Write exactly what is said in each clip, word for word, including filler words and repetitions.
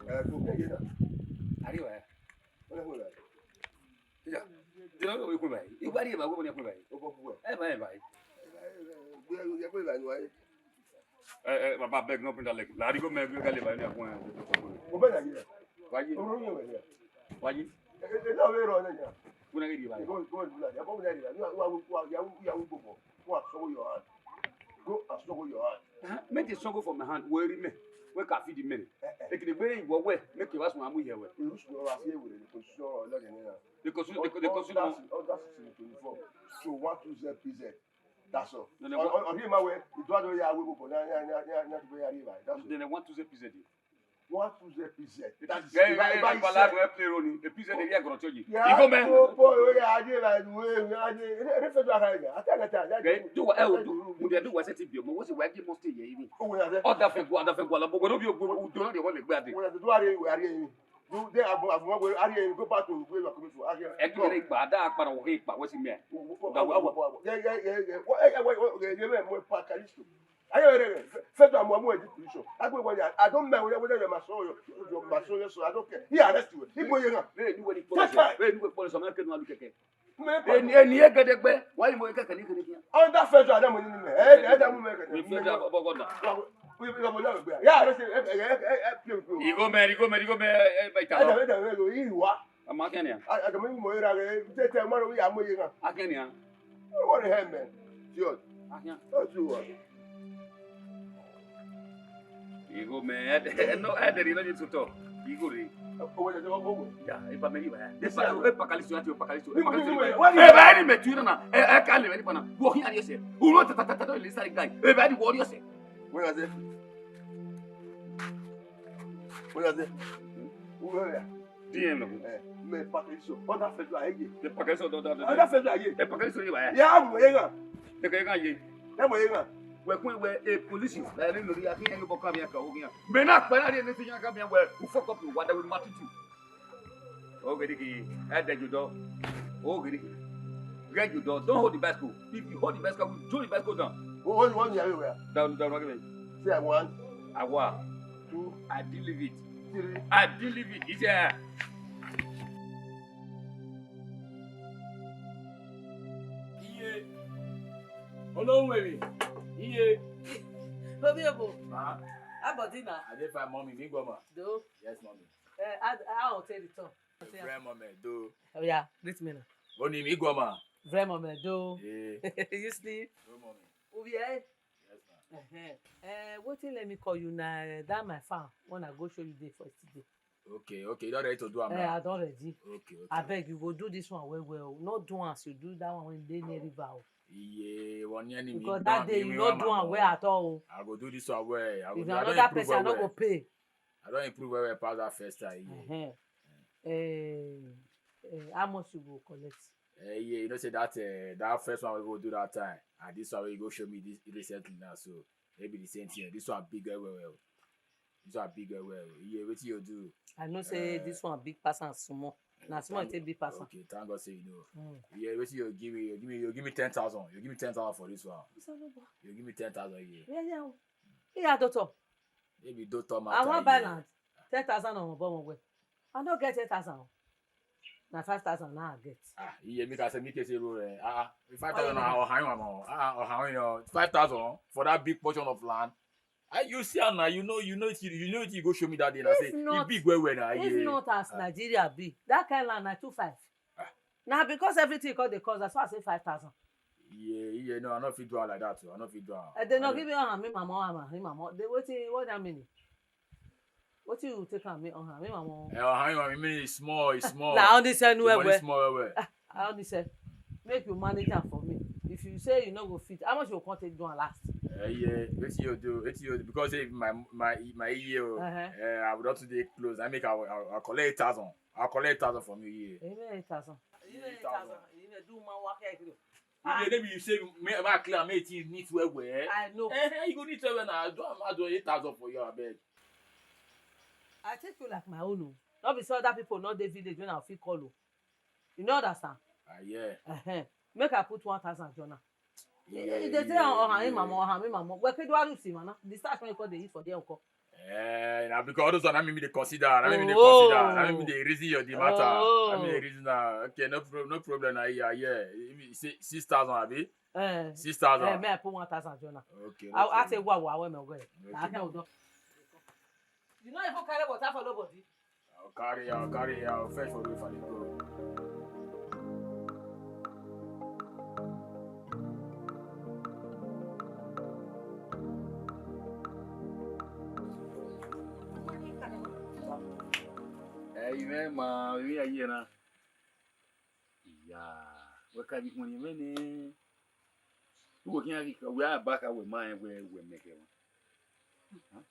Ẹ kò kẹ́ yé náà. Àríwá ẹ̀. Wọ́n lè kó ìbàdí. Ìjà. Ìjà ló wí kó ìbàdí. Ìgbà ní ìbàdí wọ́n ní kó ìbàdí. Ó kọ́ fún ẹ̀. Ẹ bá ẹ̀ bàdí. Ẹ ẹ ẹ kó ìbàdí wáyé. Ẹ ẹ bàbá bẹ́ẹ̀ gan fún ìdálẹ́. Làárí kó mẹ́rin gbé kálí ìbàdí ní àkúnrẹ́. Mo bẹ́ẹ̀ Nàìjíríà. Wáyé. Oró yẹn wẹ̀ ní à. Wáyé. Ẹ ẹ náà wẹ́ẹ́ rọ náà yà. Kúnlẹ̀ kejì ìbàdí. Ìbọn ìbọn ìlú àti ẹ̀kọ́ mi náà yà. Yàwó yàwó gbogbo. Go and struggle your hand. Go and struggle your hand. Make the struggle for my hand. Where me? Where can feed the men? They can bring you where? Make you ask my here. Ìlú ṣùgbọ́n wa sí èwòrè ní kò sí ọ̀rọ̀ ọlọ́dẹ náà. Because the because Under sixteen twenty-four. So one two zero P Z. That's all. No, no, Ọ̀rọ̀ ọ̀rọ̀ yìí máa wẹ̀. Ìjọba tó yà wé gbogbo náà ní àti bóyá rí ìbàdí. That's all. Then I want to say P Z. One two zero P Z. That's Ẹ ẹ ẹ bala ẹ play roni. A P Z ẹ yẹ gọrọ tí o yìí. Ìgò mẹ. Ìgò mẹ. Ẹ do wa ẹ o do. Mo de do wa se ti bi ọmọ. Wọ́n sì wá jí mọ́tì yẹ yìí. Ọ̀dà fẹ́ gbọ́, ọ̀dà fẹ́ gbọ́. Àlọ́ gbogbo ló bí o gbogbo. Òjò náà de wọ́n lè gbé adé. Ẹ kí ni ìgbà dá a padà wọ̀ kí ipa wọ́n sì mẹ́. Ayo re re. Fẹ́ tó àmọ́ àmọ́ ẹ̀dí pòlíṣọ̀. Agbe wọ́n yà. I don't mind whether whether you're my son or you're my son, yes, so I don't care. He arrest you. He go yẹn náà. Bẹ́ẹ̀ ni wọ́n ní pọ́lísọ̀. Bẹ́ẹ̀ ni wọ́n pọ́lísọ̀. Mẹ́rin kẹ́nu alùkẹ́kẹ́. Ẹni ẹni yẹ gẹ́dẹ́gbẹ́. Wáyé mo yẹ kẹ́kẹ́ ní kẹ́kẹ́. Under federal, I don't know. Eh, I don't know. Federal bọ́gọ́dà. Ìgò mẹ́, ìgò mẹ́, ìgò mẹ́, ẹ bẹ ìta lọ. Àmọ́ akẹ́ni à. Akẹ́ni à. Ìgò mẹ́, ẹ ẹ no ẹ dẹ̀rẹ̀ lọ́jọ́ tuntun. Ìgò rè. Ya, ẹ bá mi rí báyà. Ẹ pa ẹ pa kálí sọ àti ẹ pa kálí sọ. Ẹ bá ẹ ní mẹ̀tú yìí nana. Ẹ ká lè mẹ́ni fana. Wọ́n kí ni a yẹ sẹ́? Wúlò tata tata tó lè sáré gáì. Ẹ bá ẹ ní wọ́ọ́rì ọ̀sẹ̀. Wọ́n yà sẹ́. Wọ́n yà sẹ́. Wọ́n yà. D M no. Eh, me pakaliso. Oda fedo aye. Me pakaliso do do do. Oda fedo aye. Me pakaliso ni ba ya. Ya mo ye nga. Te ke nga ye. Ya mo ye nga. We kun we a police. La ni no ya ki en bo ka mi ka o ya. Me na pa na ni ti ya ka mi we. U fuck up wa da we matiti. O gidi ki. E de judo. O gidi ki. Get judo. Don't hold the bicycle. If you hold the bicycle, we throw the bicycle down. Hold one ya we. Down down again. Say one. Awa. Two. I deliver it. Three. I deliver it. It's a Iye. Olóhùn èrè. Iye. Baby ebo. Ah, How about dinner? I dey fine, mommy. Me go ma. Do. Yes, mommy. Uh, how how take the talk? Friend, mommy. Do. Oh yeah, greet me now. Oni me go ma. Friend, mommy. Do. Yeah. You sleep? Do, mommy. Ubi eh? Yes, ma'am. Uh-huh. Uh, wetin let me call you na that my farm when I go show you dey for yesterday. Okay, okay, you don ready to do am Eh, now? I don ready. Okay, okay. Abeg, you go do this one well well. No do am as you do that one when dey near river o. Iye, one enemy. Because that day you no do am well at all o. I go do this one well. I go, If na I don another improve person, I well no go well. Pay. I don improve well well pass that first time. Iye. Uh-huh. Eh, eh, how much you go collect? Eh, yeah, you know say that uh, that first one we go do that time, and this one we go show me this recently now. So maybe the same thing. This one big well well. This one big well well. Yeah, wetin you do? I know say Uh, this one big pass am small. Na small thank- take big pass am. Okay, thank God say you know. Mm. Yeah, wetin you give me? You give me, you give me ten thousand. You give me ten thousand for this one. This one no go. You give me ten thousand here. Yeah, yeah. Yeah, doctor. Maybe doctor matter. I wan buy land. Ten thousand on one way. I no get ten thousand. Na five thousand now I get. Ah, iye mi ka se mi ke se ro eh. Ah, ah, five thousand na o han wa mo. Ah, o han yo. Five thousand for that big portion of land. Ah, you see am now, you know, you know, you, you know, you go show me that day. I say, If e not, big well well na. If Yeah. Not as Nigeria be, that kind land na two five. Ah. Na because everything come dey cost, that's why I say five thousand. Yeah, yeah, no, I no fit do am like that too. I no fit do am. Eh, they no I no give you hand, me mama, hand, me mama. They wetin, what that mean? Wetin you take am, me on hand, me mama? Eh, hand, you mean it's small, it's small. Na only send The well money well. Small well well. I only say, make you manage am for me. If you say you no go fit, how much you come take do am last? Eh, yeah, wetin you do, wetin you do, because if my my my year, Uh-huh. Eh, I would not dey close. I make I I, I collect eight thousand. I collect eight thousand from you here. Even eight thousand. Even eight thousand. Even do man work like you. You dey maybe you say me my clear make it neat well well. I know. Eh, eh, you go need to well now. I do am I do eight thousand for you, abeg. I take you like my own o. No be say other people no dey village when I fit call o. You no understand? Ah, yeah. Uh-huh. Make I put one thousand join am. Yeah, They say yeah, oh, oh, yeah. Mama, oh, mama. Well, kedu aru si mana. The stash when you call dey eat for there, uncle. Eh, Eh, na because all those one, na me dey consider, na me dey consider, na me dey reason your the matter. Na me dey reason na, okay, no problem, no problem, na yeah, yeah. If you say six thousand, abi? Eh. Six thousand. Eh, may I put one thousand join am? Okay, no problem. I say, wow, wow, well, well. Okay. I can't do. You no even carry water for nobody. I'll carry, I'll carry, I'll fetch for you for the go. Eh, you mean, ma, we are here now. Yeah, we can be money, man. Wo kí n rí, we are back, we mind, we, we make it. Huh?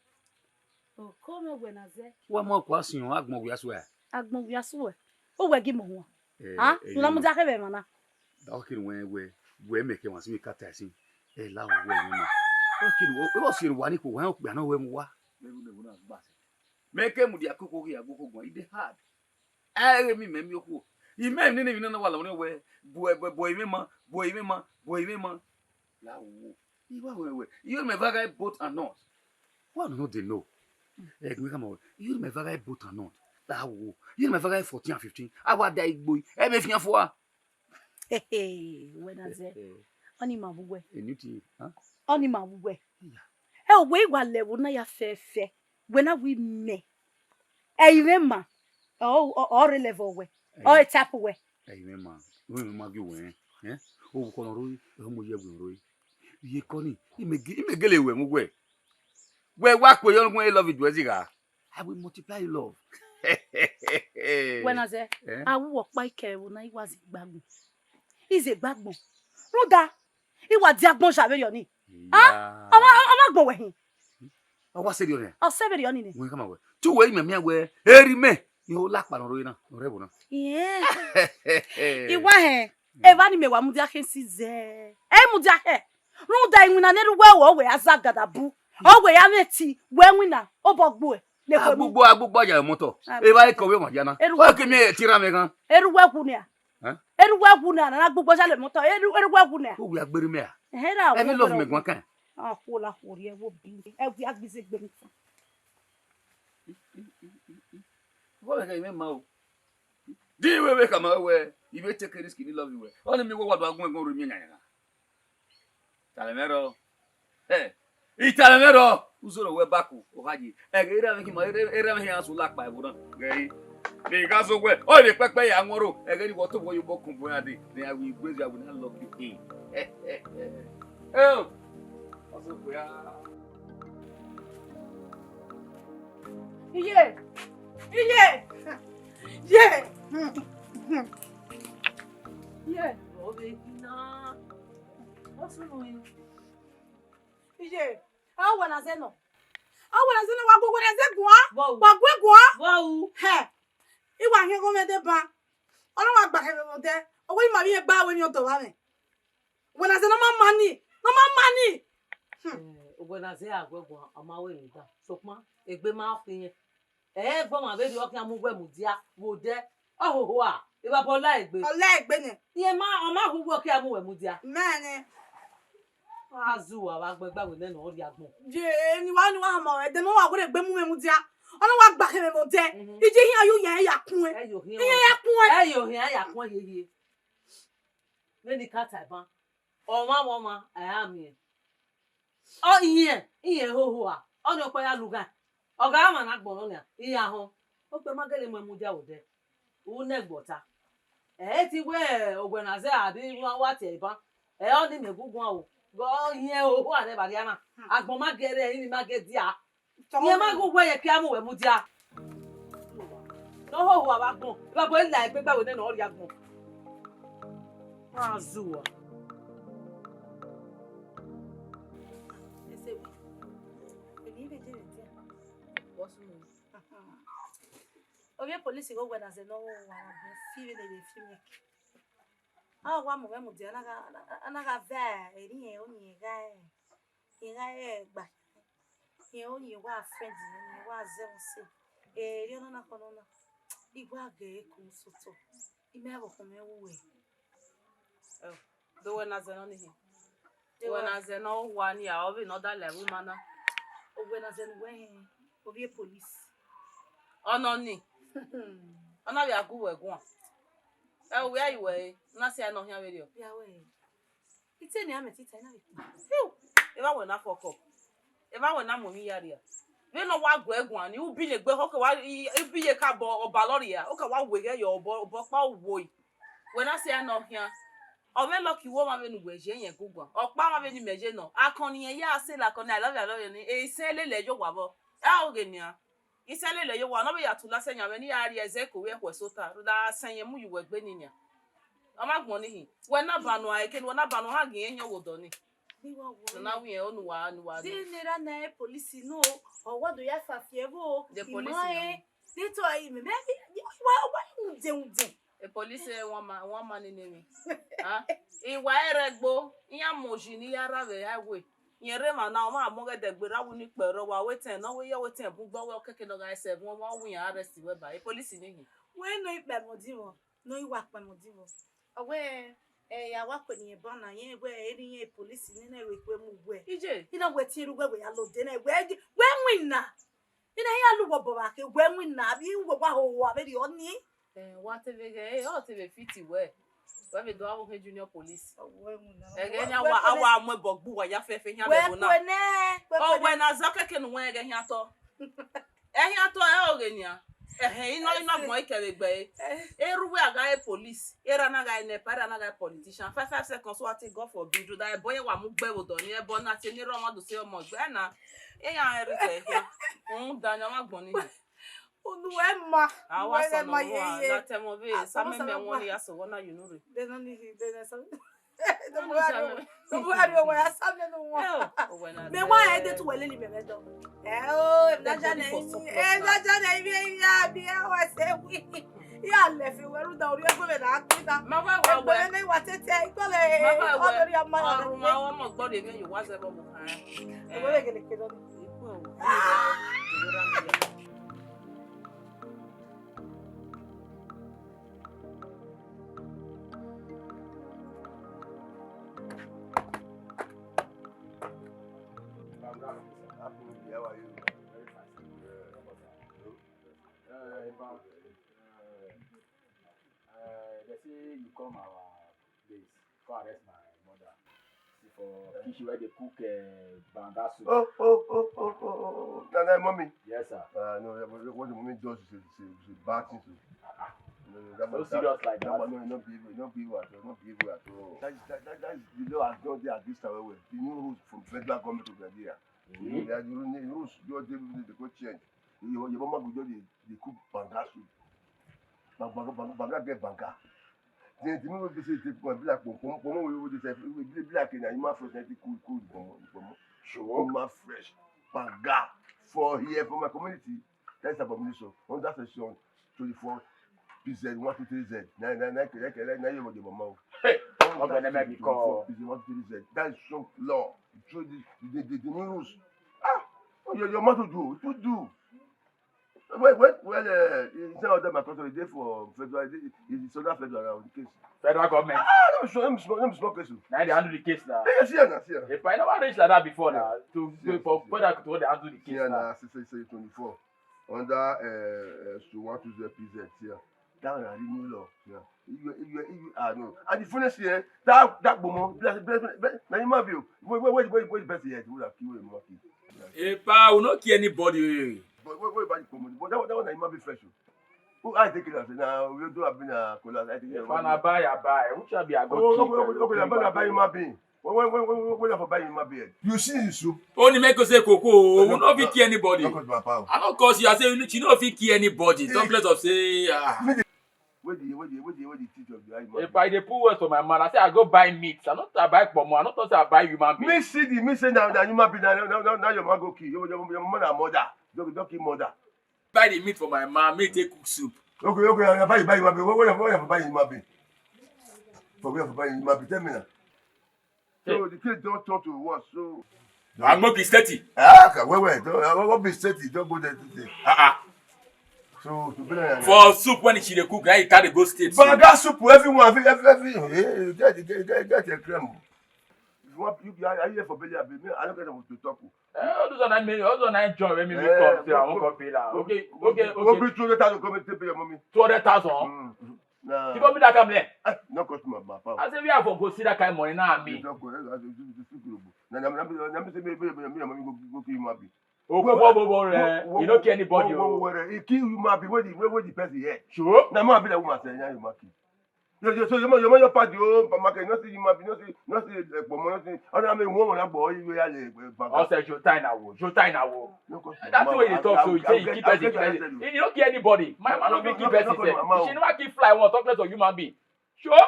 Oh, come, we na ze. Wa ma kwa si on, agbon we aswe. Agbon we aswe. O we gi mo won. Eh, ha? Eh, una mu ja ke be mana. Da o kiri wen we, we make wan si mi ka ta si. Eh, la o we ni ma. O kiri wo, o si wa ni ko wa o pe na we mu wa. Me bu ne bu na ba se. Me ke mu di akoko ki agboko gun. E dey hard. Eh, mi me mi oku. I me ni ni na wa la won we. Boy, boy, boy, me ma, boy, me ma, boy, me ma. La wo. Iwa we we. You my vaga boat and not. What no they know? Eh, we come on. You my vaga boat and not. La wo. You my vaga fourteen and fifteen. Awa da igbo. E be fian fo wa. Hey, hey, when I say, oni ma bugwe. A new thing, huh? Oni ma bugwe. Yeah. E o we wa le wo na ya fe fe. When I we me. E iwe ma. O, o, o re level we. O e tap we. E iwe ma. We ma gi we. Eh? O ko no ro, o mo ye we ro. Ye ko ni. I me gi, i me gele we mo we. We wa ko yo mo love it we ziga. I will multiply love. When I say, eh? I will walk by care when I was a bagbon. Is a bagbon. Ruda, he was the agbon shabe yoni. Ah, ama ama gbon we hin. I was said yoni. I said yoni ne. When come away. Two way me me we. Eri me. You lack pa no ro na. No re bo na. Yeah. Iwa he. Eva ni me wa mudia ke si ze. E mudia ke. Ruda inwina ne ruwe wo we azagada bu. O we ya meti we nwina. O bogbo e. Le ko mi. Agbugbo, agbugbo ya moto. Eva e ko we mo jana. O ke mi e tira me gan. Eruwe ku ni a. Huh? Eruwe ku ni a na agbugbo ja le moto. Eru eruwe ku ni a. O we agbere me a. Era. E mi love me gwan kan. A ko la ko ri e wo bi. E wi agbize gbe mi. Wo we ka me ma o. Di we we ka ma we. Ibe take risk ni love we. Oni mi wo wa do agun egun ru mi nya nya. Talemero. Eh. Italemero. Uzoro we baku. O haji. E ge ira me ki ma ira me ya su la pa e buran. Ge. Ni ga so we. O de pepe ya nworo. E ge ni wo to wo yo bokun bo ya de. Then I will embrace you. I will not lock you in. Eh. Oh. Also we are. Iye! Iye! Ye! Ye! Obegina. What's wrong with you? Iye! Awa na zeno. Awa na zeno wa gbogbo na zegwa. Wow. Wa gwegwa. Wow. He. Iwa he go me de ba. Ona wa gba he mo de. Owo ima bi e gba we ni odo wa me. When I say no man money, no man money. Hmm. Eh, when I say I go go, I'm away with that. So ma, egbe ma fi yen. Eh, go ma be di okin amu we mu dia, wo de. Oh ho ho a. E ba bo la egbe. Ola egbe ni. Iye ma, o ma hu wo ki amu we mu dia. Mene. Azu wa wa gbe gba we ne no ri agbon. Je, ni wa ni wa mo e de no wa wo egbe mu me mu dia. Ona wa gba ke me mo de. Mhm. Ije hin ayo ya ya kun e. E yo hin. Iye ya kun e. E yo hin ya kun e ye ye. Many cat I ban. Oma mama, I am here. Oh, here, here, ho ho a. Oh no, kwa luga. Oga ama na gbon no ya. Iya ho. O pe magele mo mu dia ode. U ne gbota. E ti we ogwe na ze abi wa wa ti e ban. E o ni me gugun o. Go here ho ho a ne bariana. Agbon magere ni magedia. Ye ma go we ye ki amu we mu dia. No ho ho wa gbon. Ba bo la egbe gba we ne no ri agbon. Azu wa. Ese wi. Eni be je dia. Bosu. Obi police go gwe na ze no wa na be fi we le fi me. Ah, wa mo we mu dia na ga na ga ve eri e o ni ga e. Ira e gba. Ye o ye wa friend ni wa ze o se. E ri ona na kono na. Igwa ge e ku so to. Ime abo ko me wu e. Oh, do we na ze no ni he. Do we na ze no wa ni a obi no da le wu mana. O we na ze no we. Ovie police. Ono ni. Ona we agu we gwan. E o, where you were? Na say I no hear radio. Yeah, where? It's any amet it's any. Phew. Eva we na fuck up. Eva we na momi yaria. We no wa gwe gwan. You be le gbe hoke wa, you be ye ka bo obalori ya. Oka wa we ge yo obo, obo pa wo yi. When I say I no hear. Ove lucky wo ma venu gwe je yen gugwa. Okpa ma venu meje no. Akoni yen ya se la koni, I love you, I love you ni. E se le le yo wa bo. E o ge ni a. I se le le yo wa no be ya tu la se nya veni ya ri eze ko we ko so ta. Da se yen mu yu we gbe ni nya. O ma gbon ni hi. We na ba no a eke, we na ba no ha gi yen yo wo do ni. Bi wa wo. Na wi e onu wa, onu wa. Di ni ra na e police no. O wa do ya fa fie vo. The police no. Nítorí mi, mi, mi, wá, wá, ǹdè, ǹdè. E police, eh, one man, one man in me. Ah, ìwà ẹrẹgbo, ìyá mọ̀jì ní yàrá rẹ̀ highway. Ìyẹn rẹ̀ mà náà, wọ́n á mú gẹ́dẹ̀ gbéra wù ní pẹ̀rọ wa, wetin, náà wíyá wetin, bú gbọ́wọ́ kékeré lọ́gà ẹsẹ̀, wọ́n wá wù yàn arrest wẹ́ bá. E police nìyí. Wọ́n ń lo ìpè mọ̀dí wọn, lo ìwà pẹ̀ mọ̀dí wọn. Ọ̀wẹ́ ẹ̀ yà wá pè nìyẹn bọ́nà yẹn, wẹ́ ẹ̀ rí yẹn police nínú ẹ̀rọ ìpè mú wẹ̀. Ije. Iná wẹ̀ tí irú wẹ̀ wẹ̀ yà lóde náà, wẹ̀ wẹ̀ wìn náà. Ina ya lu wo bo ba ke we mu na bi wo wa ho wa be ri oni. Eh, wa te be ge, eh, o te be fiti we. We be do awo ke junior police. We mu na. E ge nya wa awa mo bo gbu wa ya fe fe nya be bo na. We ko ne, we ko ne. O we na za ke ke nu we ge nya to. E nya to e o ge nya. Eh, eh, ino ino mo ike be gbe. E ru we aga e police. E ra na ga e nepa, e ra na ga e politician. Five five seconds wa te God forbid. Da e bo ye wa mu gbe wo do ni e bo na te ni ro mo do se o mo gbe na. E ya e ri te. Un da nya ma gbon ni. Unu ẹ ma. Àwa sọ̀nà wọn, àgbà tẹmọ bí sámẹ́mẹ́ wọn ni aṣọ wọn náà yìí nù rè. Dẹ́nà ní hi, dẹ́nà sámẹ́. Dọ́bù àdìo wọn, dọ́bù àdìo wọn, ya sámẹ́ nù wọn. Mẹ wá ẹ dé tu wẹlé ni mẹmẹ dọ. Ẹ o, ẹ dájà náà ibi, ẹ dájà náà ibi, ẹ yá bí ẹ wá ṣe wí. Yà lẹ fi wẹrú da orí ẹgbẹ́ mi náà kú da. Má bá wà wẹ̀. Ẹgbẹ́ mi wà tètè, ìkọlẹ̀ ọ̀dọ̀ rí a máa yà lọ. Ọrùn àwọn ọmọ gbọ́dọ̀ èmi yóò wá ṣe bọ́ bọ̀ kàn án. Ẹgbẹ́ mi gẹ̀lẹ́ kẹlẹ́ ni. Uh, they say you come our place, come arrest my mother. See for kitchen where they cook uh, banga soup. Oh, oh, oh, oh, oh, oh, oh. Now, now, mommy. Yes, sir. Uh, no, what, what the mommy does is a, is a, is a bad thing to. No, no, that So man, serious that, like that that? Man, no, no be evil, no be evil at all, no be evil at all. That is, that, that, that is the law has not there at this time. Well, the new rules from federal government of Nigeria. Mm-hmm. The, the, the rules just dey, dey go change. Your, your mama go just dey, dey cook banga soup. Banga, banga, banga, banga get banga. Then the meal wey be say dey cook am be like pom pom, pom wey we dey sell, e be, be like na human fresh na dey cook, cook the pom pom. Sure. Human fresh banga for here, for my community. That's abomination. Under section twenty-four P Z one two three Z. Na, na, na, na, na, na, you dey mama. Hey, what the name be called? P Z one two three Z. That is some law. So the, the, the, the new rules. Ah, oh, your, your mouth will do, it will do. Well, well, well, uh, it's not under my control. It's there for federal, it's under federal now, the case. Federal government. Ah, no, so, no, small, no, small case. Now they handle the case now. Yes, yeah, na, yeah. If I never reach like that before now, to, to, for federal to handle the case now. See, see, see, twenty-four. Under, uh, uh, so one two zero P Z, yeah. That one na the new law. Yeah. You, you, you, ah, no. And the funniest thing, eh, that, that bomo, bless, bless, bless, na human being. Wait, wait, wait, wait, wait, bless the head. Who that kill him, monkey? Epa, we no kill anybody. But wait, wait, about the bomo. But that, one- that one na human being fresh. Oh. Who I take it as now? We do have been a collapse. I take it. If I na buy, I buy. Which I be, I go Oh, keep, okay, I okay, go okay, keep, I'm gonna I buy go human being. Wait, wait, wait, wait, wait, wait, for buying my bed. You see this soup? Only make us say cocoa. We no fit kill anybody. No, no, no, no, no. I no cause you. I say you no fit kill anybody. Talk less of say ah. Wey dey, wey dey, wey dey, wey dey teach of the animal? If I dey put words for my mouth, I say I go buy meat. I no talk I buy pomo. I no talk say I buy human being. Me see the, me say na, na human being, na, na, na, na your man go kill. Your, your, your mama na mother. Don, don kill mother. Buy the meat for my man, make take cook soup. Okay, okay, I buy, buy human being. Where, where, where you buy human being? For where you buy human being? Tell me now. So the case don turn to what? So Agbo be steady. Ah, okay, wait, wait. Don't, uh, what be steady? Don't go there today. Ah ah. So to be like For soup when she dey cook, na you carry go state. Banga soup, everyone, every, every, every, eh, you get, you get, you get, you get your creme. You want you are you here for belly abi? Me, I don't get to talk. Eh, all those one I mean, all those one I join when me Eh, come say I go, won't go, come pay that. go, Okay, go, okay, go okay. bring two hundred thousand come and take pay your mommy. Two hundred thousand. Mm. Nah. You go be that come there. Eh, no cost my papa. I say we have to go see that kind of money now. Me. You don't go. Eh, I say, you, you, you, you, na na na na me say me me me me me go go kill you, mommy. Oh, go, go, go, go, eh. You don't kill anybody. Go, go, go, eh. He kill you, mommy. Where the where where the person here? Sure. Na mommy that woman say na you, mommy. Yo, yo, so your mom, your mom, your party, oh, supermarket, you no see human being, you no see, you no see, eh, pomo, you no see, I don't mean, woman, that boy, you are the, eh, bag. Ose, Joe Tine na wo, Joe Tine na wo. No, 'cause That's the way they talk, so you say you keep person, keep person. You don't kill anybody. My man no be kill person, sef. She never kill fly one, talk less of human being. Sure?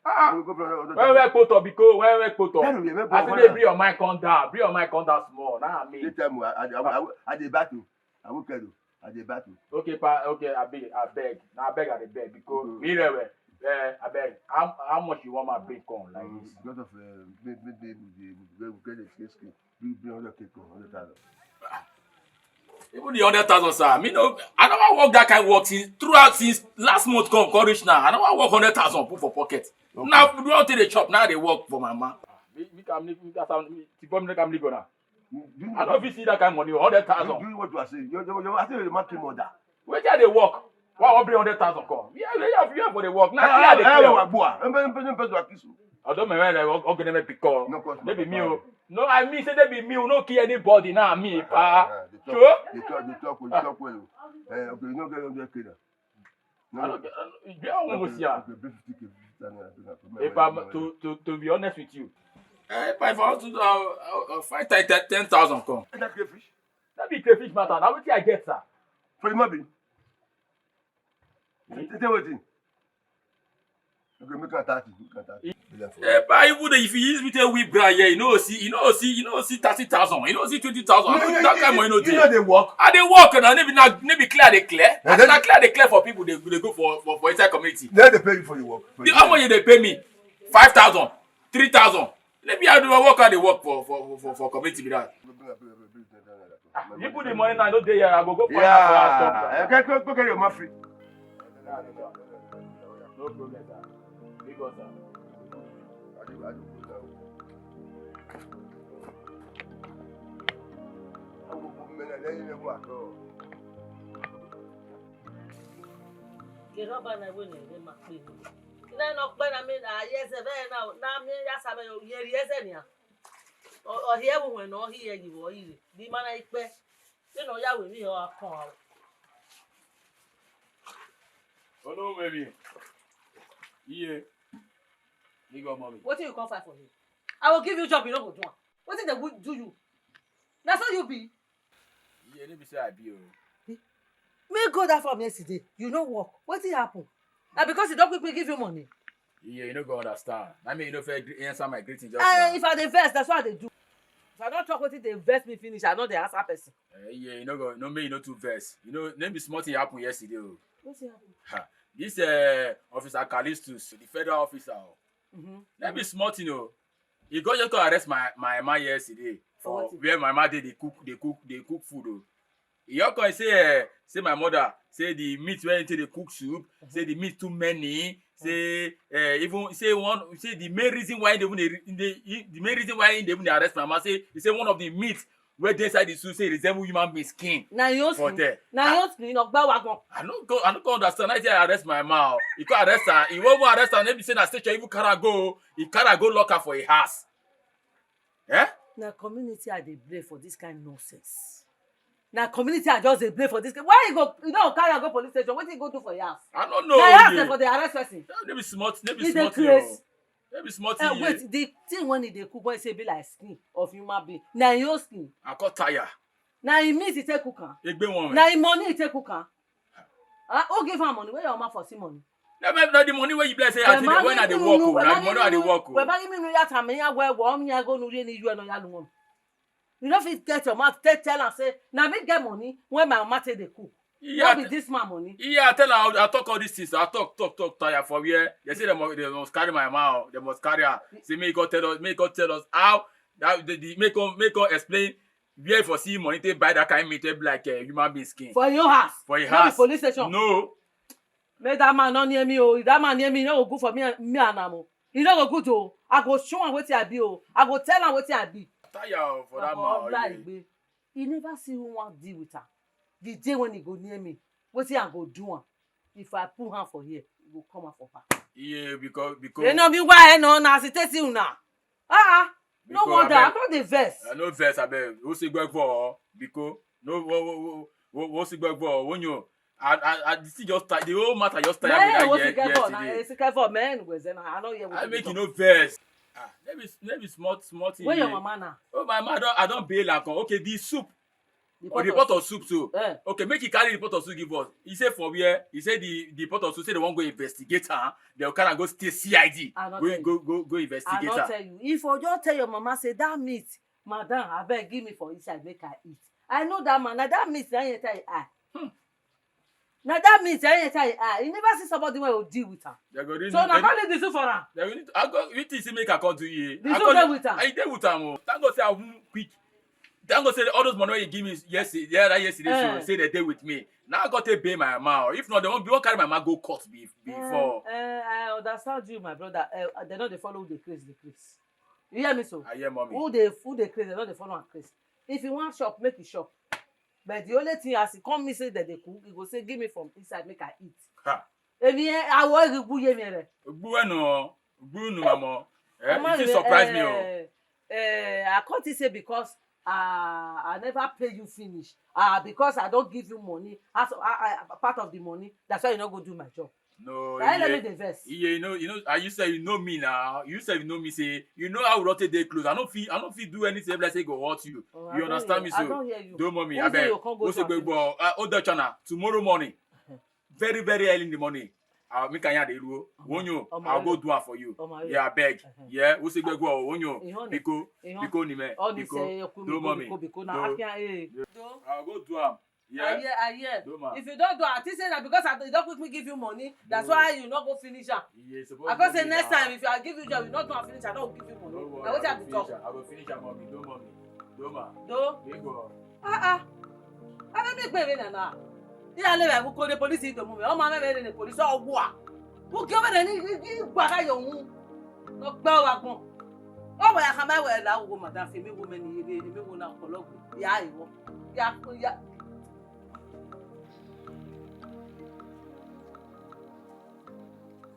Ah, ah. Where, where, poto, biko, where, where, poto? I say, bring your mind come down, bring your mind come down small. Nah, me. This time, I, I, I, I, I dey battle. I will tell you. I dey battle. Okay, pa, okay, I beg, I beg. Now I beg, I dey beg because Mm. me, eh, eh, I beg. How, how much you want my bring come like Mm, this? Because of, uh, maybe, maybe we dey, we get the skin, bring, bring hundred K come, hundred thousand. Even the hundred thousand, sir. Me no, I never work that kind of work since throughout since last month come, come reach now. I never work hundred thousand put for pocket. Okay. Now, do I take the chop? Now they work for my man. Me, me come, me, me come, me, me come, me go now. Do you I know don't fit see that kind of money, hundred thousand. Do you what you are saying? You, you, you are saying the market mother. Where can they work? Why won't bring hundred thousand come? Yeah, yeah, yeah, for the work. Now, Ah, clear the ah, clear. ah, boy. Em, em, em, em, em, Although my man, like, okay, okay, because No cost maybe my me, papa. oh. No, I mean, say they be me, oh, no kill anybody. Now me, Ah, pa. ah, they talk, Sure? they talk, they talk, they talk well. Eh, okay, you no get hundred K now. No, I don't get, I don't, you get one okay, almost here. Okay, bring fifty K, fifty K, no, no, no, no, If no, I'm no, no. to, to, to be honest with you, eh, if I want to, uh, uh, uh, five, ten, ten thousand come. And that crayfish? That be crayfish matter. Now wetin I get, sir? For the money. Hmm? Tell wetin? Okay, make am thirty, make am thirty. Billion for Eh, but even if you use me to whip brand here, you know, see, you know, see, you know, see thirty thousand, you know, see twenty thousand. I No, know you, that you, kind of money, no you dey. know they work. I dey work, and I never, na, never clear, they clear. And I then na clear, they clear for people. They, they go for, for, for inside community. Then they pay you for your work. For The your how much work. they pay me? Five thousand, three thousand. Maybe I do my work, I dey work for, for, for, for, for community be that. Ah, you put the money now, no dey here. I go go find out for house Yeah. come. Eh, go, go, go get your money. No problem, sir. Big up, sir. Ke rọba na we na ere ma pe ni. Na no pe na me na ye se be na na me ya sa me yo ye ri ese ni a. O o hie wo we no hie yi wo yi. Di ma na ipe. Ke no ya we mi o akon a. Oh no, baby. Yeah. You go, mommy. Wetin you come find for here? I will give you job, you no go do am. Wetin dey go do you? Na so you be. Yeah, no be say I be o. Me go that farm yesterday, you no work. Wetin happen? Na because you don quick quick give you money. Yeah, you no go understand. I mean, you no fit gre- answer my greeting just Eh, now. If I dey vex, that's what I dey do. If I don talk wetin dey vex me finish, I no dey answer person. Eh, yeah, you no go, no, me, you no too vex. You know, no be small thing happen yesterday o. Wetin happen? Ha, this uh, officer Callistus, the federal officer, o, Mm-hmm. no be small thing o. He go just come arrest my my man yesterday For for wetin? where my man dey dey cook dey cook dey cook food o. He just come say eh, say my mother say the meat wey he take dey cook soup say the meat too many say eh, even say one say the main reason why he dey even dey re- he dey he, the main reason why he dey even dey arrest my man say he say one of the meat wey dey inside the soup say e resemble human being skin Na your for skin. there. Na Ah, your skin, you know, gba wagon. I no go I no go understand. I say arrest my man o. He come arrest am. He wan even arrest am. No be say na station even carry am go o. He carry am go lock am for a house. Eh? Na community I dey blame for this kind nonsense. Na community I just dey blame for this kind. Why you go you no carry am go police station? Wetin you go do for your house? I no know. Na your house Oye. Dem for dey arrest person. No be small no be You dey small thing o. craze. No be small Eh, thing. Wait, the thing when e dey cook when e say e be like skin of human being. Na your skin. I come tire. Na him meat e take cook am. Egbe one. Na him money e take cook am. Ah, who give am money? Where your mama for see money? Na na the money wey you be like say I take when I dey work o. Na the money I dey work o. Weba give me no yata me ya we wo mi ya go no ri ni you no ya lu won. You no fit get your mouth take tell am say na me get money when my mama take dey cook. No Yeah, be this man money. Yeah, I tell her, I talk all these things. I talk, talk, talk, tire for where they say they must, they must carry my mouth, they must carry her. Say, make God tell us, make God tell us how that the, the make God, make God explain where for see money to buy that kind of meat to be like a human being skin. For your house. For your No be house. Police station. No. Make that man not near me. Oh, if that man near me, no go good for me, me and am o. E no go good o. I go show am wetin I be o. I go tell am wetin I be. Tire o for that man. Ola Igbe, he never see who wan deal with am. The day when he go near me, wetin I go do am? If I put hand for here, he go come out for back. Yeah, because because. You know me why no na as e take see una. Ah ah. No wonder, I no dey vex. I no vex abeg. O se gbẹ fọ biko. No wo wo wo wo wo se gbẹ fọ wonyo. I I I the thing just tire the whole matter just tire me that year yesterday. Esi kefo men we zena. I no hear wetin. I make you no vex. Ah, no be no be small small thing. Where your mama na? Oh my mama don I don bail am come. Okay, the soup. The pot, oh, the pot of soup so. Eh. Okay, make he carry the pot of soup give us. He say for where? He say the the pot of soup say they wan go investigate am. They go carry am go stay C I D. Go go go go investigate am. I no tell you. If you just tell your mama say that meat, madam, abeg give me for inside make I eat. I know that man. Na that meat na him enter him eye. Hmm. Na that meat na him enter him eye. He never see somebody wey go deal with am. So na go leave the soup for am. They go need to, I go, you think say make I come do you? The soup dey with am. I dey with am o. Thank God say I won quick. Thank God say all those money wey you give me yesterday, the other yesterday, so say they dey with me. Now I go take pay my mama. If not, they won't, they won't carry my mama go court be, before. Eh, eh, I understand you, my brother. Eh, they no dey follow who dey craze, dey craze. You hear me so? I hear mommy. Who dey who dey craze, they no dey follow am craze. If you wan shop, make you shop. But the only thing as e come me say that they cook, he go say give me from inside make I eat. Ha. Èmi ẹ awọ igi gbúyè mi rẹ. Gbúwẹ̀ nù ọ́, gbúrú nù màmọ́. Ẹ you still surprise me o. Eh, I can't say because uh, I never pay you finish. Uh, because I don't give you money, as uh, uh, part of the money, that's why you no go do my job. No, na him let me dey vex. Iye, you know, you know, and you say you know me now. You say you know me. Say you know how we don take dey close. I no fit, I no fit do anything if like say e go hurt you. Oh, you understand me so? I don hear you. Don't mommy, abeg. Who say you go come go do am finish? Uh, Old China, tomorrow morning, very very early in the morning, uh, make I dey ruo. Wonyo, I'll go do am for you. Yeah, abeg. Yeah, who say you go? Wonyo, biko, biko ni me, biko. Don't mommy. I'll go do am. Yeah. I hear, I hear. If you don't do, I think say na because I you don't quickly give you money. That's why you not go finish am. I go say next time if I give you job, you not do am finish, I don't give you money. Na wetin I be talk. I go finish am, mommy. Don't mommy. Don't ma. Do. Big boy. Ah ah. I don't make baby na na. Iya le ba ko de police to mu me. O ma me be de police o gwa. Ko ke be ni gba ka yo mu. No gba wa gbon. O wa ya ka ma we la wo madam fi mi wo me ni ebe mi wo na kologu. Ya iwo. Ya ya.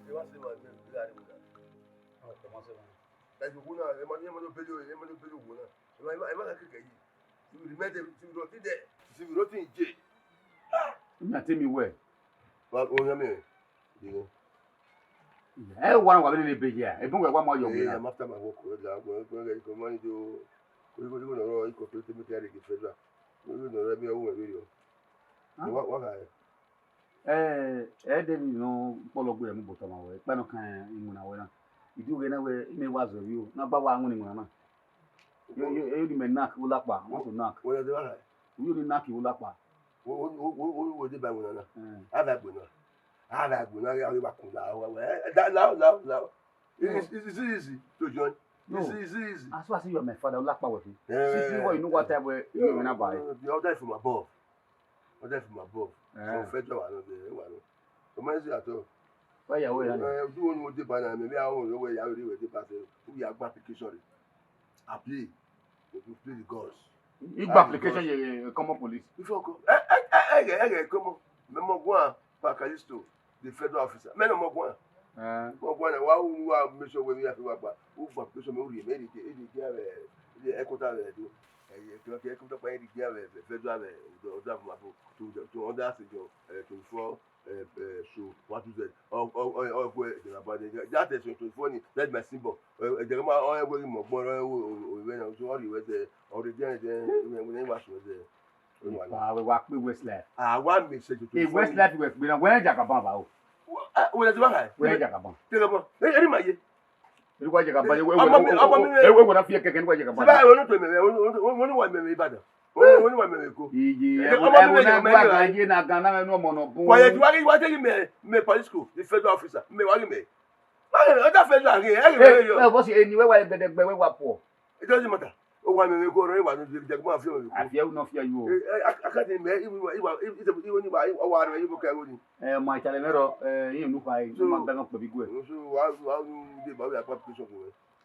Ẹ wá sí ìwà ìgbẹ́ ìgbẹ́ àríwá. Àwọn ọ̀tọ̀ máa ń sọ̀rọ̀. Ẹ jòkó náà, ẹ máa ní ẹ máa lọ bẹ́lẹ̀ ẹ máa lọ bẹ́lẹ̀ òwò náà. Ẹ máa ẹ máa kà kékeré yìí. Ìwé ìmẹ́tẹ̀ ti rọ̀ tí dẹ̀. Ti rọ̀ tí ń jẹ. Ina temi we. Wa o yan me. Dìde. E wa wa bele be ya. E bun we wa mo yo mi. I'm after my work. Go go go go money do. Go go go no ro iko to temi kare ki federal. Go go no ro mi o we we yo. Wa wa ka. Eh, eh, David no polo gbe mu boto ma we. Pe no kan imu na we na. Idu ge na we ime wa zo yo. Na ba wa ngun imu na. Yo yo yo di me knock u lapa. Want to knock. Wo le de wa? You di knock u lapa. Wo wo wo wo wo de ba wo na. Eh. Ava gbe na. Ava gbe na ya wa kun la wa. Eh, that now now now. It's, it's, it's easy to join. It's, it's easy. As far as you are my father, Olapa with you. Yeah. See, see what you know what time where you went about it. The order from above. Order from above. Yeah. So federal one, no, the one. So many things at all. Where you are, where you are? Uh, do one more day by now, maybe I won't know where you are, where you are, who you are, application. Appeal. If you play the gods. If application, you, you come up police. If you come, eh, eh, eh, eh, eh, eh, come on. Memo Guan, Pakalisto, the federal officer. Men of Moguan. Eh. Moguan, why who are make sure when we have to work back? Who for application, who remain in the, in the, eh, the headquarter, eh, do. Eh, eh, the headquarter, eh, the, eh, the federal, eh, the order of Mapo to the, to order to the, eh, twenty-four, eh, eh, so, what is it? Oh, oh, oh, oh, go ahead, the, that is twenty-four, that's my symbol. Eh, eh, the man, oh, eh, where you more, oh, eh, oh, oh, when I was already with the, already there, then, when, when I was with the, Ipa we wa pe Westlife. Ah, wa mi se tuntun. E Westlife we pe na we jagaban ba o. Eh, wo le ti wa kai? We jagaban. Jagaban. Eh, eri ma ye. Eri wa jagaban. Ọmọ mi, ọmọ mi. E we na fi keke ni wa jagaban. Siba, wo no to me, wo no wa me Ìbàdàn. Wo no wa me ko. Iye, e wo na gba ga ye na ga na no mo no bu. Wa ye ti wa wa te me, me police school, the federal officer. Me wa me. Ma, other federal, eh, eh, eh, eh, boss, anyway, wa gbedegbe we wa po. It doesn't matter. O wa me ko ro wa no je ko ma fi o. Àfi e no fi ayo. Eh, I can't me, iwa iwa iwa ni wa wa re ibo ka wo ni. Eh, ma chale mero, eh, yin nu pa e, ma be no pe bi gwe. So wa wa de ba we application ko.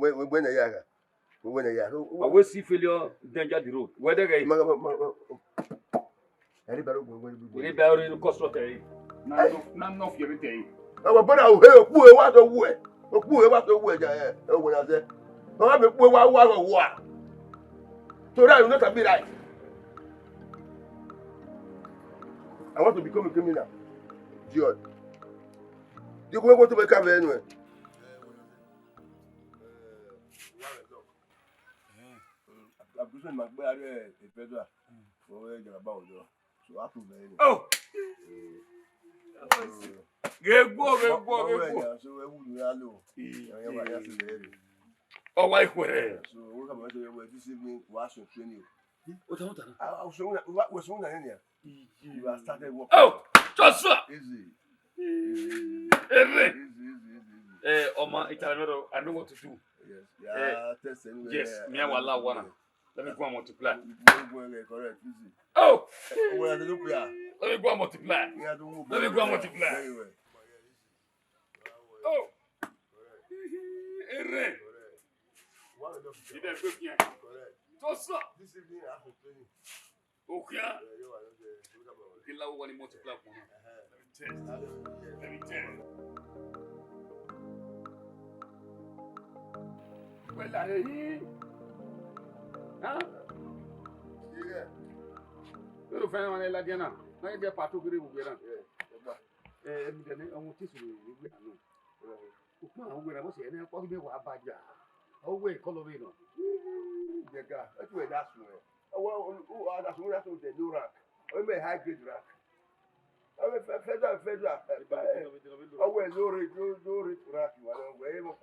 we we na ya ga. We we na ya. Always see failure danger the road. Where they go? Ma ma ma. Eri baro gwe gwe gwe. Eri baro ni construct eh. Na no na no fi everything. Awa bana o he ku e wa to wu e. O ku e wa to wu e ja e. E wo na se. O me ku e wa wa wa. So that you no can be right. I want to become a criminal. Idiot. You go go to my car anyway. Abusman magbe are e pedra. O e jara ba ojo. So happen very. Oh. Gegbo, gegbo, gegbo. So e wu ni a lo. E ya wa ya se very. Oh, why kwere? So we come to you this evening to ask you training. O ta o ta. I was so we so na ni. You are started work. Oh, Joshua. Easy. Ere. Easy, easy, easy, easy. Eh, Oma, I know what to do. Yes. Yeah, test anyway. Yes, me and Wala wanna. Let me go and multiply. Let me go and get correct. Easy. Oh! Let me go and multiply. Let me go and multiply. Very well. Oh! Ere. Correct. Correct. This evening I have a training. Okay. Kí láwọ́ wá ní multiply fún wọn. Let me test. Let me test. Pẹ̀lú àyè yìí. Lórí fẹ́ràn wọn ní Ladiana. Wọ́n yẹ jẹ́ pàtó kiri gbogbo náà. Ẹ ẹ mi dẹ̀ ní ọmọ tí sùn ní ìgbé àná. Òpin àwọn gbéra mọ̀ sí ẹni pọ́kí mẹ́wàá bá jà. Ọwọ́ ìkọlọ́bí náà. Jẹ̀gà, ẹ tún ẹ̀ dá sùn ẹ̀. Our, who are the, who are the low rank? Only high grade rank. Our fe-, federal, federal. Our low rate, low, low rate rank. You are not very much.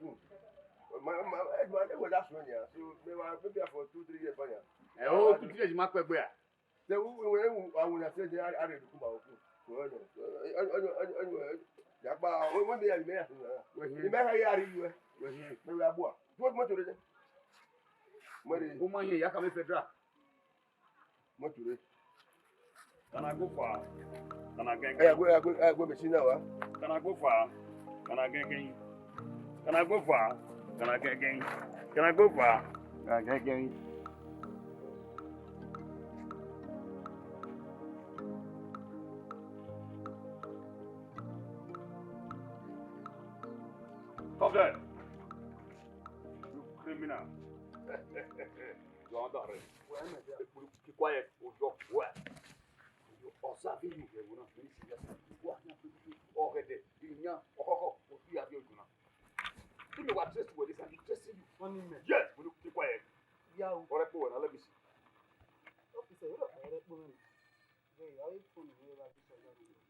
My, my, my, my, that's one year. So maybe, maybe for two, three years, one year. Eh, oh, two, three years, you might be. They will, when I will say they are, are ready to come out. So, eh, eh, eh, eh, eh, eh, eh, yeah, but when, when they are, they are, eh, they may have a year, eh, eh, maybe I bought. What much already? Money. Woman here, you can be federal. Much already. Can I go far? Can I get? Hey, I go, I go, I go, machine now, huh? Can I go far? Can I get? Can I go far? Can I get? Can I go far? Can I get? Come there. You criminal. You are under arrest. Well, my dear, keep quiet. Oh, your well. You observing you, you know, very serious. You are not already. You know, oh, oh, oh, you have your, you know. Give me what dress to wear this and dressing you. Funny man. Yes, will you keep quiet? Yeah. What I put on, let me see. Okay, sir. What I put on? Hey, how you put on?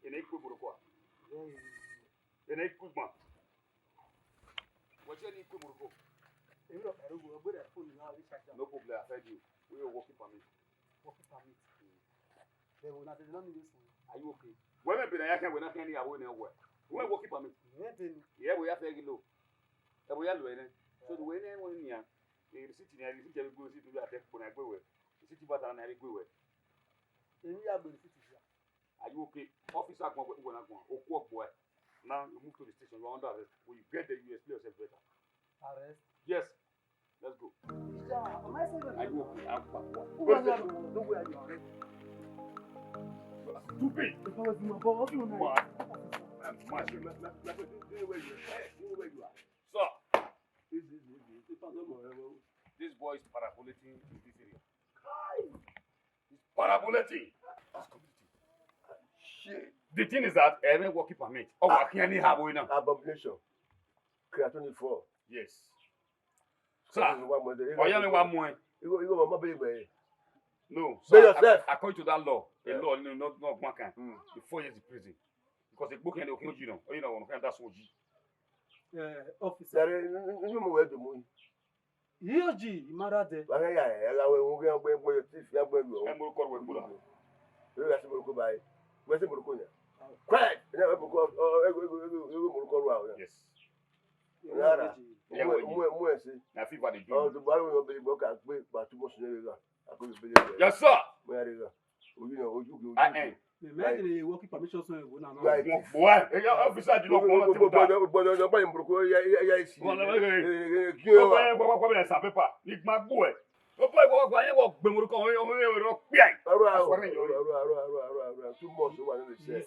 In a quick, yeah, yeah, yeah. In a quick, man. What's your name, Kumurko? You know, I don't go, but I put on the charger. No problem, I tell you. We are working for me. Working permit. They will not, they don't need this one. Are you okay? Women be like, "I can't, we're not candy, I won't know what." Women working permit. Yeah, then. Yeah, we have to get low. Eh, we are low, eh? So the way they want me, eh, the city, the city, we go see to that, when I go away. The city, but I go away. Then we are going to city. Are you okay? Officer, go, go, go, go. Now you move to the station. You are under arrest. When you get there, you explain yourself better. Arrest? Yes. Let's go. Yeah, am I saying that? Are you okay? I'm fine. Who are you? Don't wear your arrest. You are stupid. If I was in my boss, you know. Mad. I'm mad. Where you are? Where you are? Sir. This, this, this, this. This boy is parabolating in this area. Kai! He's parabolating. Shit. The thing is that every working permit. Oh, I can't have one now. Abomination. Creatonic four. Yes. Sir. This is one more day. Oh, yeah, me one more. You go, you go, mama, baby. No. Be sir, yourself. Ac-, according to that law, the law, no, no, no, one can. Mm. The four years in prison. Because the book and the, you know, you know, that's what you. Uh, officer. You know where the money. Yoji, Imarade. Wàá yà ẹ̀ la wẹ̀ wọ́n gbé gbé gbé tí fi gbé gbé. Ẹ mú kọ́ wẹ̀ gbúra. Yóò yà sí Morocco báyìí. Wẹ́n sí Morocco yẹn. Quiet! Ẹ náà wẹ́ Morocco, ẹ wẹ́ Morocco rú àwọn yẹn. Yes. Rárá. Mú ẹ, mú ẹ, mú ẹ sí. Na fever dey do. Ọ̀rọ̀ tó bá lóun yọ bẹ̀rẹ̀ bọ́ ká gbé gbà túbọ̀ sùn lórí rà. Àkóso bẹ̀rẹ̀ bẹ̀rẹ̀. Yes, sir. Bóyá rẹ̀ rà. Ojú náà, ojú kì í ojú kì í. Me, me, they work permission so you go now. Right. Boy, eh, officer, you don't come to that. Gbọ́dọ̀, gbọ́dọ̀, gbọ́dọ̀, gbọ́dọ̀, gbọ́dọ̀, gbọ́dọ̀, gbọ́dọ̀, gbọ́dọ̀, gbọ́dọ̀, gbọ́dọ̀, gbọ́dọ̀, gbọ́dọ̀, gbọ́dọ̀, gbọ́dọ̀, gbọ́dọ̀, gbọ́dọ̀, gbẹmọ̀rọ̀ kan, ọmọ yẹn wọ́n pè é. Ọ̀rọ̀, ọ̀rọ̀, ọ̀rọ̀, ọ̀rọ̀, ọ̀rọ̀, ọ̀rọ̀, too much, ó wà nínú iṣẹ́.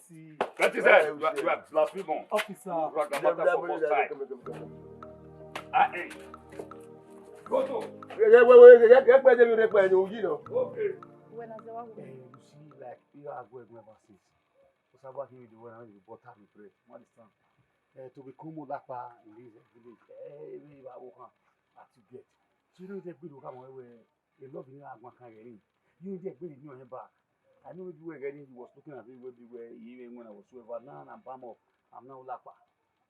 That is it. You are, you are blasphemous. Officer. You are the matter for both sides. Ah, eh. Go to. Yeah, yeah, wait, wait, yeah, yeah, yeah, yeah, yeah, yeah, yeah, yeah, yeah. Okay. When I say, what? Eh, you see, like, you are going ever since. Because I work with the one, I want to butter the bread. You understand? Eh, to become Olapa in this village, eh, we are working at to get. So you know, they build come where a lot of you are working again. You get build in your back. I know we were getting, he was looking at me, where we were, even when I was so ever now, I'm Bamo, I'm now Olapa.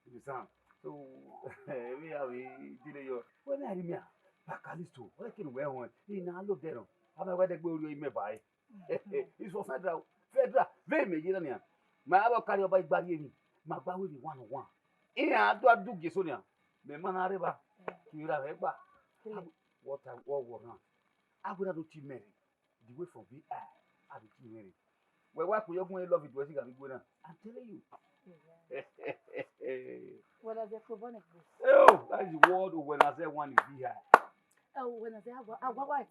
You understand? So, eh, we are, we did your, when I remember, Bakalisto, what can we want? In a lot there. I'm a wedding go to him by. It's for federal. Federal. Very major. My abo carry by Igbari. My ba we one on one. Eh, I do, I do get so now. Me man areba. Kira reba. What I, what, what now? I would have to team Mary. The way from V I, I be team Mary. Well, why could you go and love it? Where you gonna go now? I'm telling you. Well, as a chronic. Oh, that is the word when I say one is V I. Oh, when I say, I, I, I, I,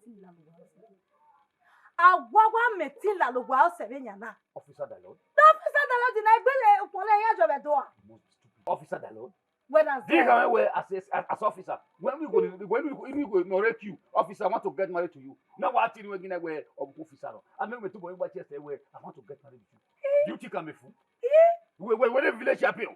Awawa meti la lo wa o se be yan na. Officer Dalot. The officer Dalot na gbele opole ya jo be do a. You must be stupid. Officer Dalot. When I say, this guy we as, as, as officer. When we go, when we go, we go narrate you. Officer, I want to get married to you. Now what thing we gonna wear of officer? I mean, we to go in chest we, I want to get married with you. Do you think I'm a fool? We, we, we the village champion.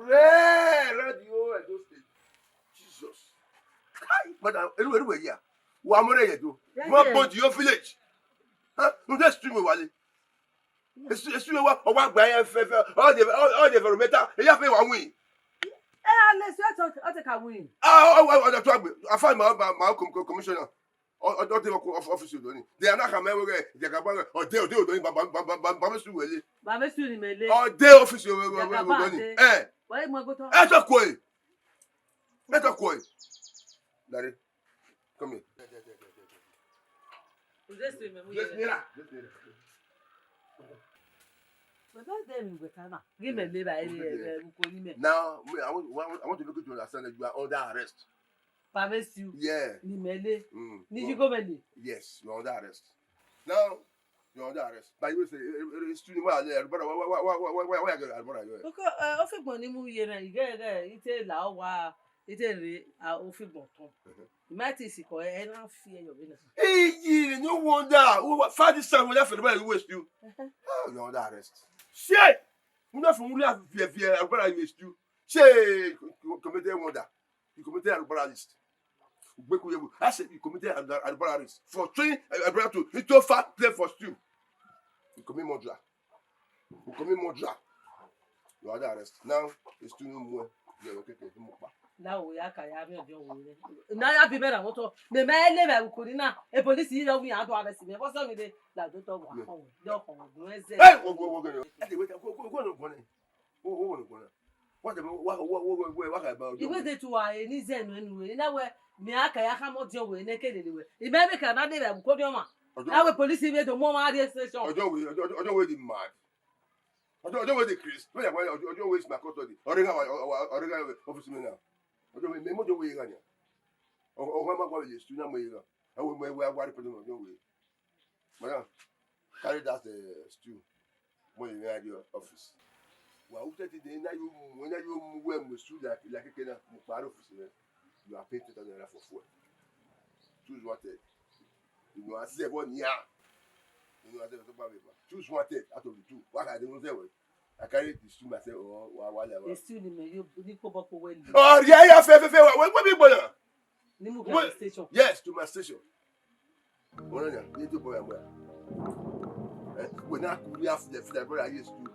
Pray around the whole Edo State. Jesus. Kai, madam, anywhere, anywhere here. Wa more here do. Yeah, One yeah. point your village. Huh? No, just stream wale. It's it's stream wa o wa gba here fe fe. All the all, all the environmental. E ya fe wa win. Eh, let's not talk. I take a win. Ah, oh, oh, oh, talk me. I find my my my com- com- commissioner. Oh, oh, don't take office you don't. They are not coming away. They can buy. Oh, they they don't. Bam bam bam bam bam bam su wale. Bàbá sùn ní mẹ́lẹ́. Oh, they office you we we we Jagaba don't. dey. Eh, Why you go talk? eh, talk koi. Eh, talk koi. Daddy, come here. Kò dé sí mi mú Just yẹn. near. Just near. Bàbá dẹ̀ mi wẹ̀ ká náà. Rí mẹ́lẹ́ báyìí ẹ̀ ẹ̀ kò ní mẹ́. Now, me, I want, I want, I want to make you to understand that you are under arrest. Bàbá sùn Yeah. ní mẹ́lẹ́. Mm. Ní You- jígó mẹ́lẹ́. Yes, you're under arrest. Now, you're under arrest. By the way, say, eh, eh, eh, student, why are you, brother? Why, why, why, why, why, why are you, brother? You? Kókó ẹ ó fi gbọ̀n ní mú yẹn náà ìgẹ́ ẹ̀gẹ́ ìtẹ́ là ó wá ìtẹ́ rè á ó fi gbọ̀n tán. Ìmá ti sì kọ́ ẹ ẹ náà fi ẹyọ mi náà. Hey, you no wonder. Who, what, find this time when I feel the way you. Oh, you're under arrest. Shit! You know from where I fear, fear, brother, you still. Shit, you committed wonder. You committed a robbery list. Gbekuyewu. I said you committed a a robbery list. For three, a brother to, he told far, play for stew. You commit murder. You commit murder. You are under arrest. Now, it's too no more. Yeah, okay, okay, no more. Láwo ya kà ya mi ọjọ́ wo rẹ̀. Náírà bí bẹ́ẹ̀ làwọn tọ́. Mẹ̀mẹ́ ẹ lé bẹ̀rù kò ní náà. E polisi yìí lọ wí àádọ́ abẹ sí mi. Ẹ bọ́ sọ mi dé. Làdó tọ́ wà kọ̀wé. Dọ́kọ̀ ọ̀gùn ẹ̀zẹ̀. Hey, go, go, go, go. Hey, wait, go, go, go, no, go, no. Go, go, go, no, go, no. What the, what, what, what, what, what, what about you? Ìwé de tu wa ẹ ní zẹ̀nu ẹnu rẹ̀. Nínáwó mi á kà ya ká mọ́ di ọ̀wé ní kéde ni wẹ̀. Ìmẹ́ mi kà náà dé bẹ̀rù kò ní ọmọ. Ọjọ́, Láwo polisi mi dùn mọ́ máa rí ẹ station. ọjọ́ wo, ọjọ́, ọjọ́, ọjọ́ wo dey mad. Ọjọ́, ọjọ́ wo dey craze. When I, ọjọ́, ọjọ́ wo is my custody. Ọ̀rẹ́ kan wà, ọ̀rẹ́ kan wà office mi now. Ọjọ́ wo, mi mọ̀ ọjọ́ wo yẹn gan ni. Ọ̀rẹ́ máa gbọ́ yẹn sùn náà mọ̀ yẹn gan. Ẹ wo, mo, ẹ wo, ẹ wo, ẹ wo, ọjọ́ wo. Madam, carry that uh, stew. Mo yẹn ní office. Wà á wúṣẹ́ ti dé iná yóò mú, iná yóò mú wẹ́ẹ̀ mú stew like, like kékeré náà. Mo parí office rẹ̀. You are paying ten thousand naira for fuel. Choose one third. You know, I say one year. You know, I say something about choose one third out of the two. What I don't say, well, I carry the stew myself or what, what, what. Èsì ni mi yóò ní kó bọ́ kó wẹ̀ lù. Oh, yeah, yeah, fair, fair, fair. What, what big boy? Ní mú Wait. gàdí station. Yes, to my station. Hold on, you do boy, boy. Eh, when I could have the feel like brother, yes, too.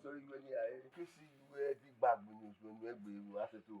Sorry, you any, I can see you where the bag when you, when you, when you ask it to.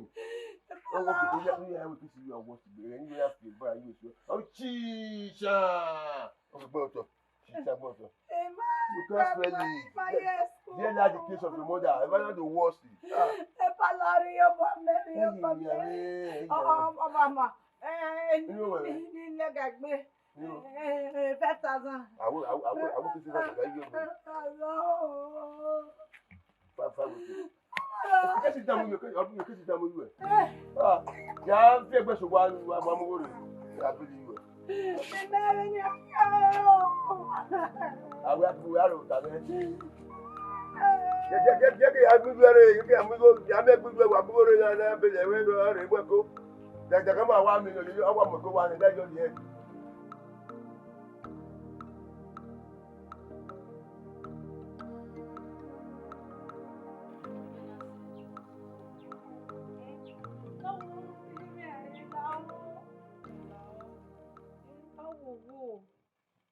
Oh, okay, oh, yeah, oh, yeah, I will kiss you and wash you. And you have to buy you. Oh, chicha. Okay, go to. Chicha, go to. You can't spell it. There, that's the case of your mother. If I not the worst. Ah. Ẹ bá lọ rí ọmọ mẹ́rin, ọmọ mẹ́rin. Hey, yeah, hey, yeah. Ọmọ, ọmọ, ọmọ. Eh, You know what? Ní, ní, ní, gàgbé. You know? Eh, eh, five thousand. I will, I will, I will, I will kiss you like you. Five thousand. Five, five with you. You can't sit down with me. You can't, you can't sit down with you. Ah, yeah, I'm fear best of one, one, one more. I believe you. Àwọn àbúrò àrò tàbí. Jẹ́jẹ́ jẹ́jẹ́ kí agbègbè rẹ̀ yìí kí àmúgbò yàmẹ́ gbègbè wà gbogbo rẹ̀ náà náà bẹ̀rẹ̀ wẹ́ lọ rẹ̀ wẹ́ kó. Jàjà kan máa wá mi lọ yìí ọwọ́ mọ̀ kó wá ní dájọ́ yẹn.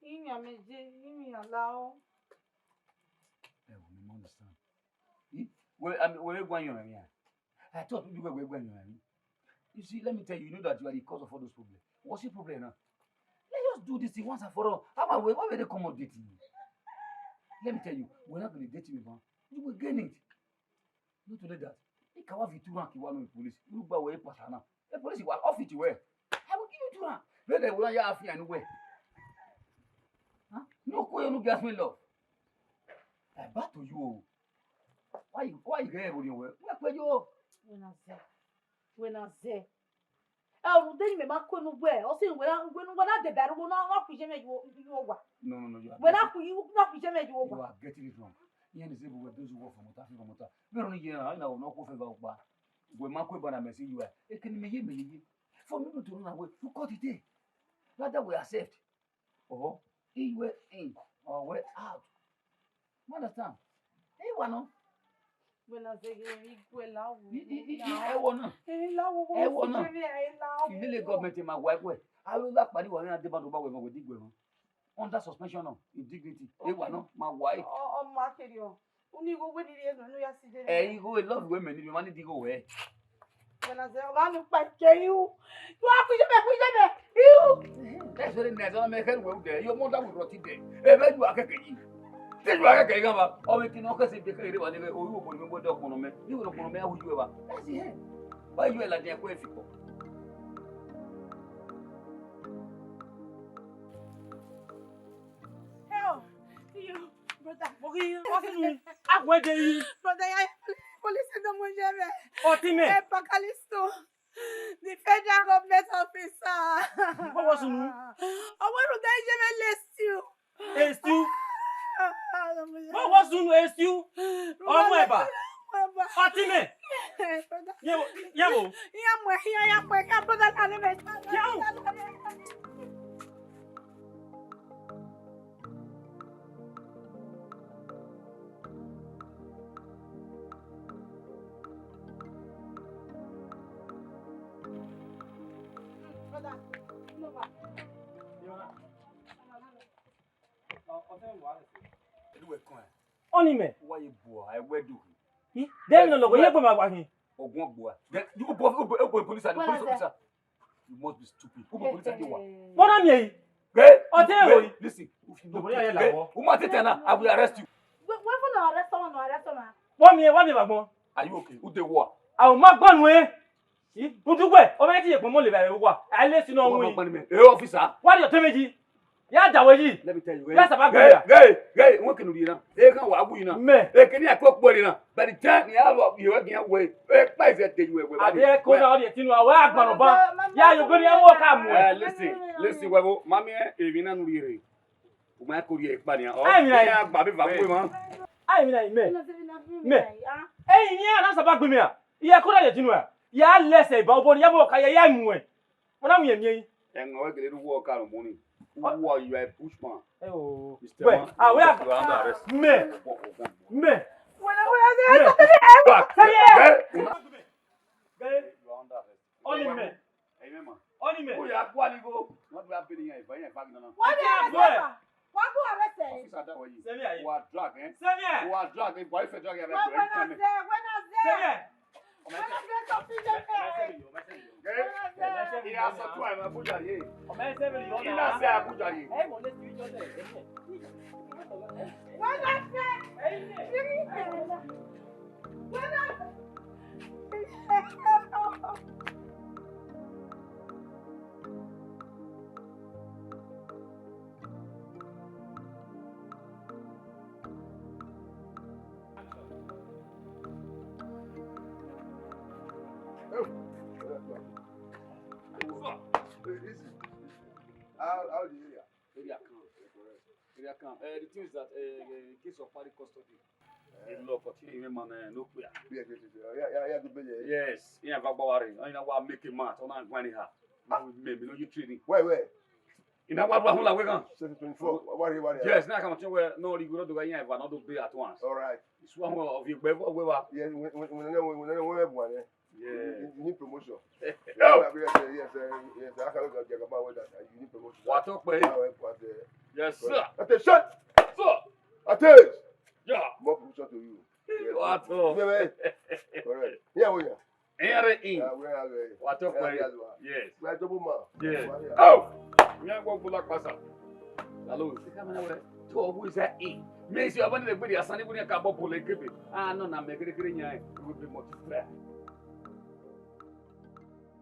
Inya meje, inya lao. Eh, we no understand. Eh? Where, I mean, where you going, man? I thought you were going, man. You see, let me tell you, you know that you are the cause of all those problems. What's your problem now? Let's just do this thing once and for all. How about we, why will they come out dating you? Let me tell you, we're not going to date you, man. You will gain it. Not only that, he can have you two rank, you want police. You go away, pass now. The police, you are off it, you wear. I will give you two rank. Then they will not have you anywhere. Huh? No, go, you no get me love. I bad to you. Why you, why you get everybody away? Where, where you? When I say, when I say, eh, o de me ma ko nu we. O se we na, we nu we na de beru, we na, na ku je me ju, ju wa. No, no, no, you are We na getting, ku, na ku je me ju you wa. Are getting it wrong. You need to say we do the work for Mota, for Mota. We don't hear, I know, no ko fe ba pa. We ma ko ba na me say you are. E can me ye, me ye. For me to run away, you cut it there. Rather we accept. Or he were in, or were out. You understand? He were no. When I say, "Hey, we go la wo." He, he, he, he, I wanna. Hey, la wo, I wanna. Hey, la wo. If you let government in my wife way, I will like body one and demand over with my dignity. Under suspension of indignity. He were no, my wife. Oh, oh, market you. Uni go when it is, no, ya see there. Eh, you go love women, you want to go away. When I say, "Oh, I'm not quite care you." You are pushing me, pushing me. You. That's very nice. I'm making well there. Your mother will rot it there. Eh, where you are, Keke? This you are, Keke, Gaba. Oh, we can also say, "Keke, you are the way, oh, you will remember the economy. You will economy, how you ever." That's the end. Why you are like the equal people? Hell, you, brother. What do you, what do you, how were they? Brother, I, police, don't want you. Oh, team. Eh, Pakalisto. The federal government officer. What was you? I want to die, you list you. Estu. What was you, Estu? Oh, my ba. Fatime. Brother. Yebo, yebo. Yeah, my, yeah, yeah, my, yeah, brother, I never. Yebo. Oni me. Wa ye bua, e wedu. Then no logo ye ko ma gba hin. Ogun bua. Then you go, go, go, go police and police officer. You must be stupid. Who go police and you wa? Bona mi yi. Hey, o te o yi. Listen. Nobody here la wo. Uma tete na, I will arrest you. Wait, wait for no arrest someone, no arrest someone. Wa mi, wa mi ba gbon. Are you okay? Who dey war? A o ma gbon we. Udugbe, o me ti ye gbon mo le ba we wa. A le si no wi. Hey, officer. Wa yo te meji. Ya da we yi. Let me tell you. Ya saba gbe ya. Hey, hey, won kinu ri na. E kan wa wu na. Me. E kini a ko po ri na. By the time you have you again we. E pa is a day we. Abi e ko na o de tinu awa agbon ba. Ya yo gbe ni e mo ka mu. Eh, listen, listen we wo. Mami e, e mi na nu ri re. O ma ko ri e pa ni. O. Ai mi na. Ya gba be va we ma. Ai mi na me. Me. Ei, ni a na saba gbe mi a. Iye ko da ye tinu a. Ya lese ba obo ni ya mo ka ya ya mu e. Mo na mu ye mi e. E ngo we gele du wo ka lo mo ni. Wo you are a bushman. Eh o. Mister Wait, Man, ah, we are you are under arrest. Me. Ogbon, ogbon, ogbon. Me. Wait, wait, wait, wait, wait. Back. Say yeah. Hey, una. Guy. You are under arrest. Only me. Hey, me man. Only me. Oh, yeah, go and go. Not we are building here. Why you back now? Why they arrest her? Why go arrest her? Officer, that way you. Same here. Who are drag, eh? Same here. Who are drag? Eh, boy, if you drag, you have to. When I say, when I say. Same here. When I say something, you say. He has a twelve, Abuja, yeah. He not say Abuja, yeah. When I say. When I say. How, how the area? Area calm. Area calm. Uh, the thing is that uh, in case of party custody, the law continue, man, uh, no prayer. Yeah, yeah, yeah, yeah, yeah, yeah, yeah. Yes, yeah, Vagbawari. You know what, make a match. On a gwani ha. Now we make, you know, you treat me. Where, where? In our one la wegan. Seven twenty-four. What, what, what? Yes, now come to where no, you go to the guy, yeah, but not to be at once. All right. It's one of you, wherever, wherever. Yeah, we, we, we, we, we, we, we, we, we, we, Yeah. You, you need promotion. Yo! Yes, yes, yes, yes, yes. I can't get Jagaba with that. You need promotion. What up, man? Yes, sir. Attention! Sir! Attention! Yeah. More promotion to you. Yes. What up? Yeah, man. Correct. Yeah, we are. Here in. Yeah, we are. What up, man? Yes. We are double man. Yes. Oh! Yeah, go pull up, Pastor. Hello. Come on, where? To who is that in? Me, see, I want to be the Sunday, we can go pull a kebe. Ah, no, no, make it a green eye. We will be multiplied.